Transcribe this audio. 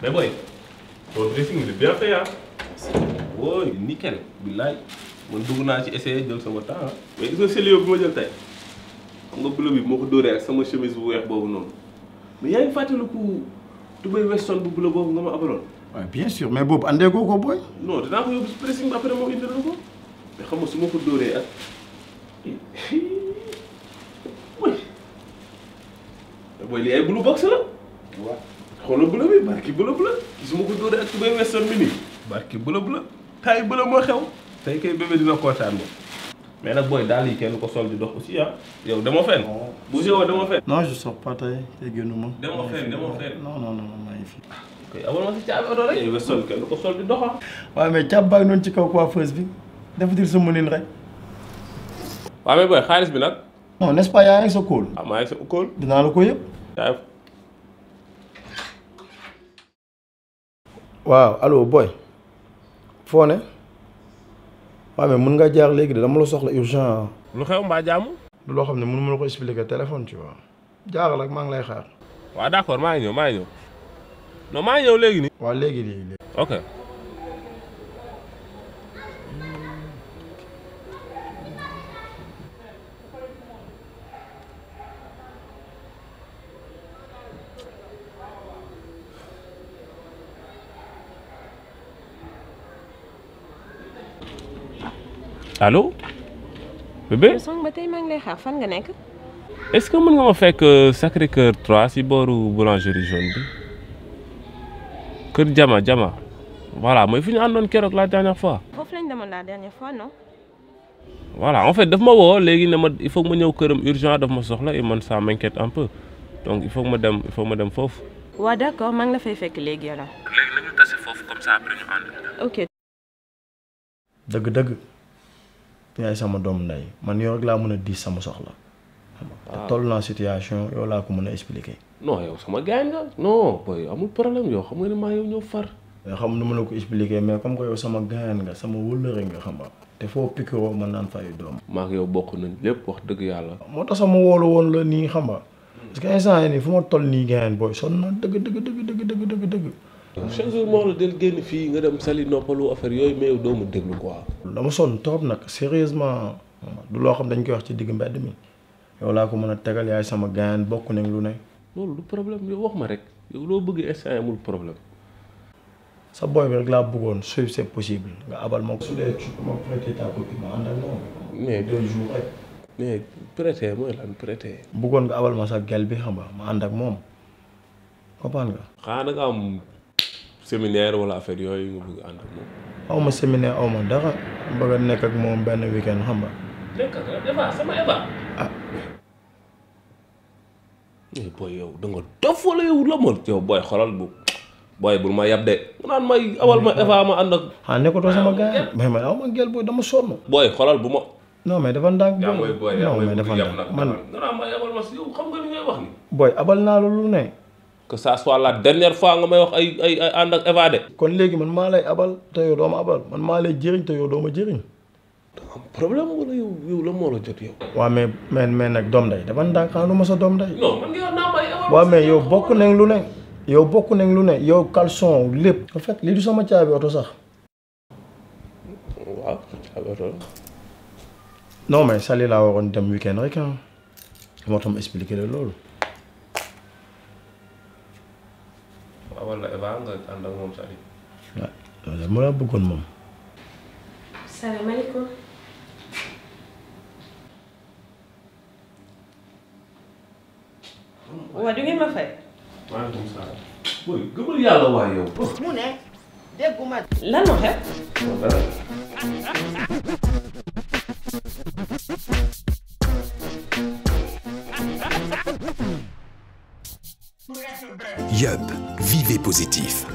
mais boy ton dressing il est bien fait ah. oui nickel billaay man dugg naa ci essayer jël sama temps ah. mais gis nga celio bi ma jël tey xam nga bleu bi moo ko dóoree ak sama chemise bu weex boobu noonu mais yaa ngi fàttaliku tubéy weston bu bleu boobu nga ma abaloon. waaw bien sûr mais boobu andee ko booy. non dinaa ko yóbbu si pressing après moo indil ko mais xam nga su ma ko dóoree ak booy lii ay blue box la. waaw xoolal bleu bi barki bleu su ma ko dóoree ak tubéy weston bi nii barki bleu taay bleu moo xew tey kay bébé dina kontaan moom. mais nag booy daal yi kenn ko sol di dox aussi ah yow dama fenn. bu woo dama fenn. non je sors pas tey génn ma. dama fenn non maa ngi fi. ok amoon na si caabi oto rek. yow weston kenn ko sol di dox ah. waaw mais caabi baa ngi noonu ci kaw coiffeuse bi dafa dir sa mënin rek. waaw mais booy xaalis bi nag. non n'est-ce pas yaa ngi sa kóol. ah maa ngi sa kóol. dinaa la ko yëpp. waaw allo boy foo ne. waaw mais mën nga jaar léegi de dama la soxla urgent. lu xew mbaa jaamu. du loo xam ne mënu ma la ko expliquer téléphone tu vois. jaaral ak maa ngi lay xaar. waaw d'accord maa ngi ñëw non maa ngi ñëw léegi nii. waaw léegi. ok. allo bébé. song ba tey maa ngi lay xaar fan nga nekk. est-ce que mën nga ma fekk Sacré-Cœur 3 si booru boulangerie jaune bi kër Jama voilà mooy fi ñu àndoon keroog la dernière fois. foofu lañ demoon la dernière fois non. voilà en fait daf ma woo léegi ne ma il faut que ma ñëw këram urgent daf ma soxla et man ça m'inquiète un peu donc il faut que ma dem foofu. waaw d'accord maa ngi la fay fekk léegi alors. léegi nañu tase foofu comme ça après ñu ànd. ok. dëgg. yaay sama doom nday man yow rek laa mën a diis sama soxla. te toll naa situation yow laa ko mën a expliquer. non yow sama gaañ nga non boy amul problème yow xam nga ne maa yow ñëw far. yoo xam nu ma la ko expliquer mais comme que yow sama gaañ nga sama wëllëre nga xam nga te foo pikiroo mën naan fay doom. maa ak yow bokk nañ lépp wax dëgg yàlla. moo tax sama woolu woon la nii xam nga parce que instant yii nii fu ma toll nii gaañ booy sonn na dëgg. chaque jour moo la del génn fii nga dem sali noppalu affaire yooyu mais yow doo ma déglu quoi. dama sonn trop nag sérieusement du loo xam dañ koy wax ci digg mbedd mi yow laa ko mën a tegal yaay sama gaañ bokk nañ lu ne. loolu du problème yow wax ma rek yow loo bëgg instant amul problème. sa boy bi rek laa bëggoon si c'est possible nga abal ma ko. su dee tu peux me prêter ta copine ma ànd ak moom. mais 2 jours rek. mais prêter mooy lan prêter. bëggoon nga abal ma sa gel bi xam nga ma ànd ak moom comprendre nga. xanaa da nga am séminaire wala affaire yooyu nga bëgg ànd ak moom. aw ma séminaire aw ma dara bëgg a nekk ak moom benn weekend xam nga. nekk ak Eva sama Eva. ah. mais booy yow da nga dof wala yow la ma yow booy xolal bu booy bul ma yab de. mu naan may awal ma Eva ma ànd ak. nekkatoo sama gars mais man aw ma gel booy dama sonn. booy xolal bu ma. non mais dafa ndànk. yaa mooy booy yaa mooy dafa ndànk man. nga naan may abal ma si yow xam nga li ngay wax ni. booy abal naa la lu ne. que ça soit la dernière fois nga may wax ay ànd ak Eva de. kon léegi man maa lay abal te yow doo ma abal man maa lay jëriñ te yow doo ma jëriñ. da nga am problème wala yow la moo la jot yow. waaw mais nag doom day dafa ndànk xanaa du ma sa doom day. non man nga naa may abal. waaw mais yow bokk nañ lu ne. yow caleçon lépp. en fait lii du sama caabi oto sax. waaw caabi oto la. non mais Sali laa waroon dem weekend rek ah moo tax ma expliqué la loolu. waaw wala Eva nga ànd ak moom Sali. waaw loolu ma la bëggoon moom. salaamaaleykum. waa du ngeen ma fay. maaleykum salaam. booy gëmal yàlla waay yow. mu ne dégguma. lan moo xew. Yup, vivez positif.